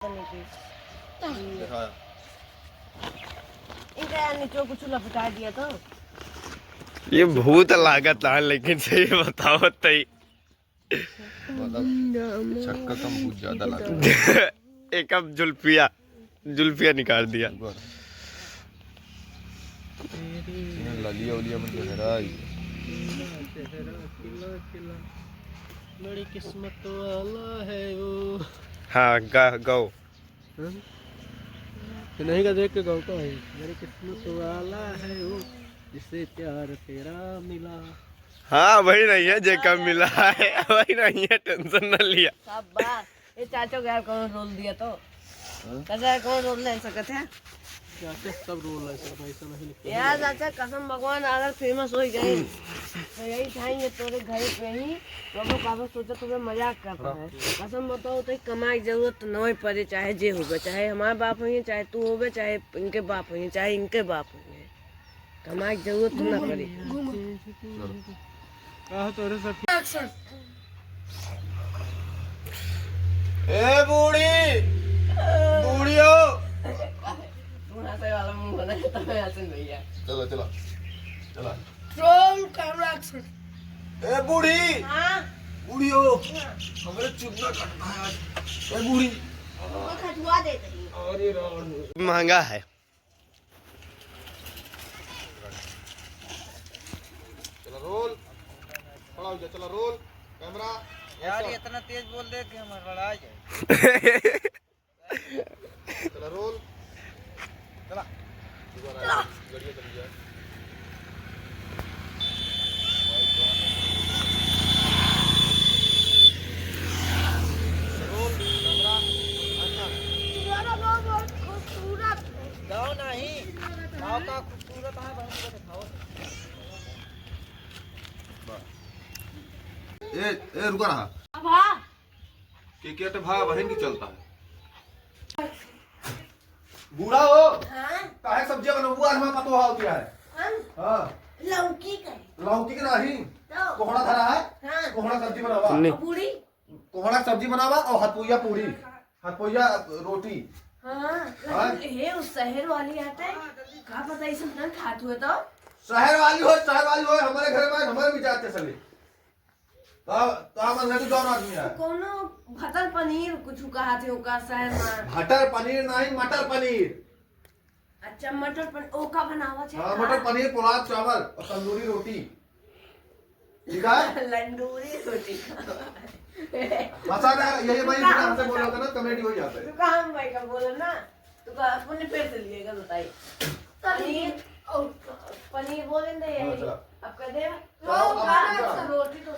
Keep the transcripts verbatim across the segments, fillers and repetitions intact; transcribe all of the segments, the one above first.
दिखाया। इनका यार नीचे कुछ लपटा दिया तो। ये भूत लागत है, लेकिन सही बताओ तई। मतलब, छक्का कम कुछ ज्यादा लागत। एक अब जुल्फिया, जुल्फिया निकाल दिया। ऊपर। ये ललिया उलिया मन के हराई। बड़ी किस्मत वाला है वो। हाँ, गा-, गाओ। हाँ? तो नहीं का देख के गाओ तो है। बड़ी किस्मत वाला है वो, जिसे प्यार तेरा मिला। हाँ, वही नहीं है, जेका मिला है, वही नहीं है, tension न लिया। शाबाश। ये चाचो के यार कौन रोल दिया तो? हाँ? चाचा कौन रोल ले सकत है? चाचा सब रोल ले सकत है, ऐसा नहीं लिखा है। यार चाचा, कसम भगवान, अगर famous हो गए, तो यही ठाई है तोरे घर पे ही, तो हम लोग काफी सोचा तुम्हें मजाक करता है। कसम बताओ तो कमाई की जरूरत नहीं पड़े, चाहे जे होगा, चाहे हमारे बाप होंगे, चाहे तू होगा, चाहे इनके बाप होंगे, चाहे इनके बाप होंगे। कमाई के जरूरत ना पड़ी। घूमो। चलो। कहा तो रे सब। Action। ए बूढ़ी, बूढ़ी हो। बूढ़ा से वाला मुंह बना के तब हंसे भैया। चलो, चलो, चलो। Roll camera action। ए बूढ़ी, हाँ? बूढ़ी हो, हमरे चुन्ना काटना है आज। ए बूढ़ी। वो खजुआ देते हैं। अरे राम। महंगा है। चला roll, खड़ा हो जा, चला roll, camera, यार, action। ये इतना तेज बोल दे कि हम हड़बड़ा जाए। चला roll, चला। गड़िया चली जाए। Roll, camera, action। तुम्हारा गाँव बहुत खूबसूरत है। गाँव नहीं, गाँव का खूबसूरत है, बहन को दिखाओ। ए, ए, रुका रहा। अब हाँ। के के भा बहन की चलता है। बूढ़ा हो, हाँ? काहे सब्जियां बनबू? आज हमारे पतोह होती है। हम? हाँ। लौकी का है। लौकी के नहीं। तो? कोहड़ा धरा है? हाँ। कोहड़ा सब्जी बनावा। नहीं। और पूरी? कोहड़ा सब्जी बनावा और हथपुइया पूरी। हथपुइया रोटी। हाँ, हाँ? लेकिन हे, उस शहर वाली आते हैं, का पता ये सब ना खात हुए तो? शहर वाली हो, शहर वाली हो, हमारे घर में, हमारे भी जाते सभी। तो, तो हम अंग्रेजी कौन आदमी है? तो कोनो भटर पनीर कुछ कहा थे ओका शहर में। भटर पनीर नहीं, मटर पनीर। अच्छा, मटर पनीर, ओका बनावा छे हाँ, का? मटर पनीर, पुलाव, चावल और तंदूरी रोटी। ठीक है? लंडूरी रोटी। हंसा ना, यही भाई तू बिना हमसे बोला था ना, comedy हो जाता है। तू कहाँ भाई का बोला ना? तू का अपने पेट से लिए का बताई। पनीर, और पनीर बोले ना हाँ, यही। चला। अब कह दे, चला, अब का? रोटी तो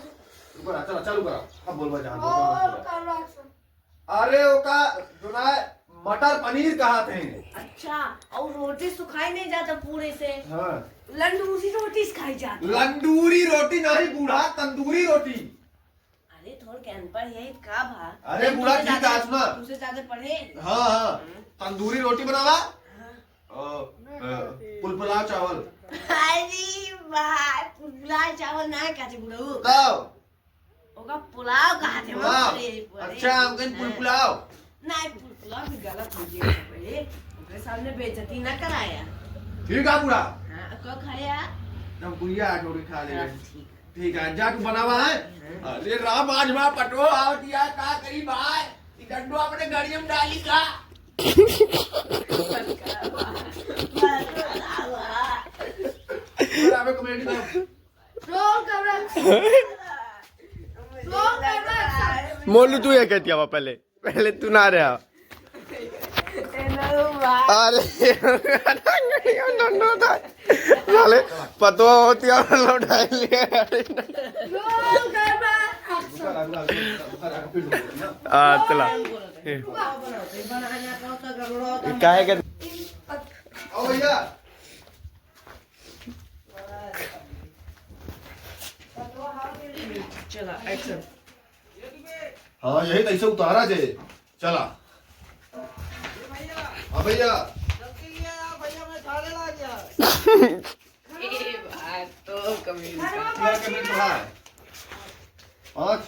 रुको ना, चला, चालू करा। अब बोलबा जहाँ, बोलबा, और बोलबा। करो action। अरे, ओका जो ना है, मटर पनीर कहा थे। अच्छा, और रोटी सुखाई नहीं जाता पूरे से। हाँ। लंडूरी रोटी से खाई जाती। लंडूरी रोटी नहीं बूढ़ा, तंदूरी रोटी। अरे, थोड़ के अनपढ़ है, का भा? अरे, तुमसे बूढ़ा, ठीक ज्यादा, है, सुना। तुमसे ज्यादा पढ़े। हाँ, हाँ। हम्म। तंदूरी रोटी बनावा। हाँ। ओ, अ, पुलपुलाव चावल। अरे भाई, पुलपुलाव चावल ना खाते बुढ़ऊ। तब? ओका पुलाव कहा थे, पुलाव? अरे, अरे। अच्छा, हम कहीं हाँ। पुलपुलाव। नहीं, पुलपुलाव भी गलत हो गया रे। ओकरे सामने बेइज्जती ना कराया। ठीक है, बूढ़ा। हाँ, का खाया? हम कुलिया थोड़ी खा ले। हाँ, ठीक। ठीक है, जा तू बनावा है। हाँ। अरे राम, आज माँ पटो आवत यार, का करी भाई? ई डंडो अपने गाड़ी में डाली का? बस, बस, बस, बस। बराबर comedy ना। Roll camera। Roll camera। मोलू, तू ये कहती हवा पहले, पहले तू ना रहा। अरे, साले, पतवा होती और लौटाई लिए। Roll camera action। आ, चला। काहे के? आओ भैया। चला, action। हाँ, यही तो ऐसे उतारा जे। चला। हाँ भैया। जल्दी लिए आ भैया, मैं झाड़े ला गया। ए भाई, तो कभी पूरा के मिनट रहा है। पाँच।